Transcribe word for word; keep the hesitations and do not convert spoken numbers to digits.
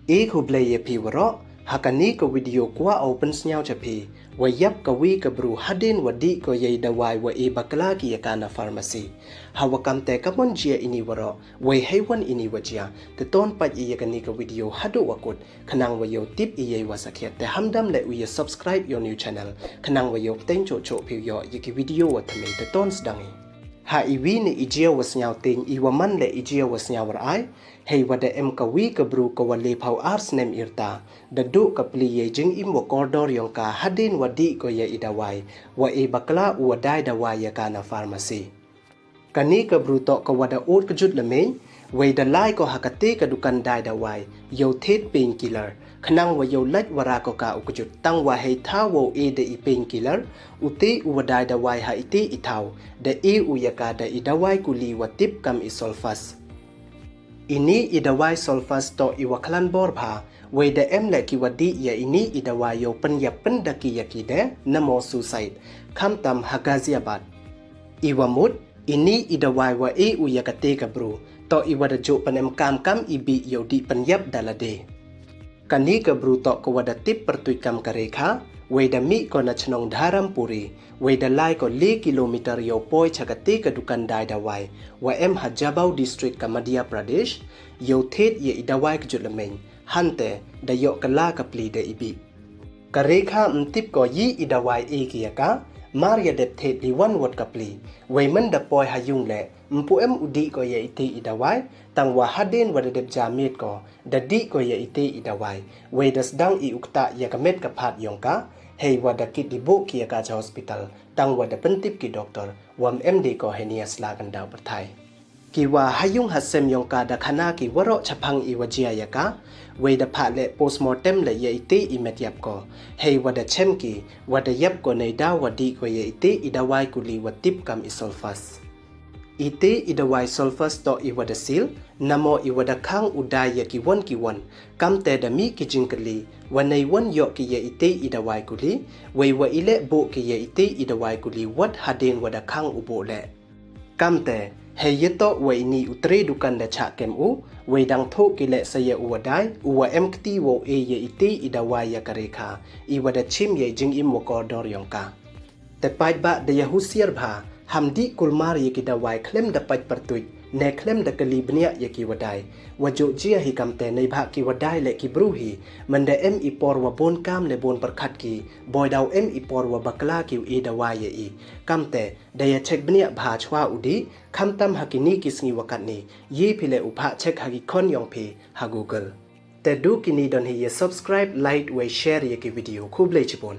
E khublei ya phi waroh, ha kani ka video kwah o pynsnyaw cha phi, wa yap ka wi ka bru hadien wa dih ko ya i dawai wa e bakla ki ya ka na pharmacy. Ha wa kam te ka mon jia ini waroh, wei hei wan ini wa jia, te ton pait i ya kani ka video haduh wa kut, khnang wa yoh tip i ya i wa sakhiat, te hamdam le u ya subscribe ya u new channel, khnang wa yoh pteng choh choh phi u yoh ya ki video wa thymme, te ton sdang i. Ha i wi ni i jia wa snyaw teng, i wa man le i jia wa snyaw rai, hei wa da em ka wi ka bru ka wa le phaw ar snem i rta, da duh ka pli ya i jingim wa kordor yong ka hadien wa dih ko ya i dawai, wa e bakla u wa dai dawai ya ka na pharmacy. Kani ka bru toh ka wa da ot kjut lemeng, wei da lai ko ha kate ka dukan dai dawai, yow thied painkiller, khnang wa yow lait wa ra ko ka u kjut, tang wa hei thaw wow e da i painkiller, u te u wa dai dawai ha i te i thaw, da e u ya ka da i dawai kuli wa tip kam i Solfas. Ini i dawai Solfas toh i wa khlan bor bha, wei da em le ki wa dih ya ini i dawai yow pynyap pyndaki ya ki de, namo suicide, khamtam ha Ghaziabad. I wa mut, ini i dawai wa e u ya kate ka bru, toh i wa da juh pynem kam kam i bih yow dih pynyap da lade. Kani ka bru toh ka wa da tip pyrtuit kam ka Rekha, wei da mih ko na chnong Dharampuri, wei da lai ko le kilometer yow poi cha kate ka dukan dai dawai, wa em ha Jabau District ka Madhya Pradesh, yow thied ya i dawai kjut lemeng, hante da yoh kylla ka pli da i bih. Ka Rekha ym tip ko yi i dawai e ki ya ka, mar ya dep thied li wan wot ka pli, wei man da poi ha yung le, ym pu em u dih ko ya i te i dawai, tang wa hadien wa da dep ja miet ko, da dih ko ya i te i dawai, wei da sdang i u ktah ya ka met ka phad yong ka, hei wa da kit di buh ki ya ka cha hospital, tang wa da pyntip ki doktor, wa ym em de ko heini ha sla ka daw pyrthai. Ki wa ha yung ha sem yong ka da khana ki waroh chaphang i wa jia ya ka, wei da phah le postmortem le ya i te i met yap ko, hei wa da chem ki, wa da yap ko nei daw wa dih ko ya i te i dawai kuli wa tip kam i Solfas. I te i dawai Solfas toh i wa da sil, namo i wa da khang u dai ya ki won ki won, kam te da mih ki jingkylli, wa nei won yoh ki ya i te i dawai kuli, wei wa i le buh ki ya i te i dawai kuli wat hadien wa da khang u buh le. Kam te, hei ya toh wa ini u tre dukan da chah kem u, wei dang thoh ki le sa ya u wa dai, u wa em kti wow e ya i te i dawai ya ka Rekha, i wa da chim ya i jingim wa kordor yong ka. Te paidbah da ya husiar bha, ham dih kulmar ya ki dawai khlem da pait pyrtuit, ne khlem da kylli bniah ya ki wa dai. Wa juh jia hi kam te nei bha ki wa dai le ki bru hi, man da em i por wa bun kam ne bun pyrkhat ki, boi daw em i por wa bakla ki u e dawai ya i. Kam te, da ya check bniah bha chwa u dih, khamtam ha kini ki sngi wa katni, yi phi le u phah check ha ki khon yong phi, ha Google. Te du kini don hi ya subscribe, like, wei share ya ki video. Khublei chibun.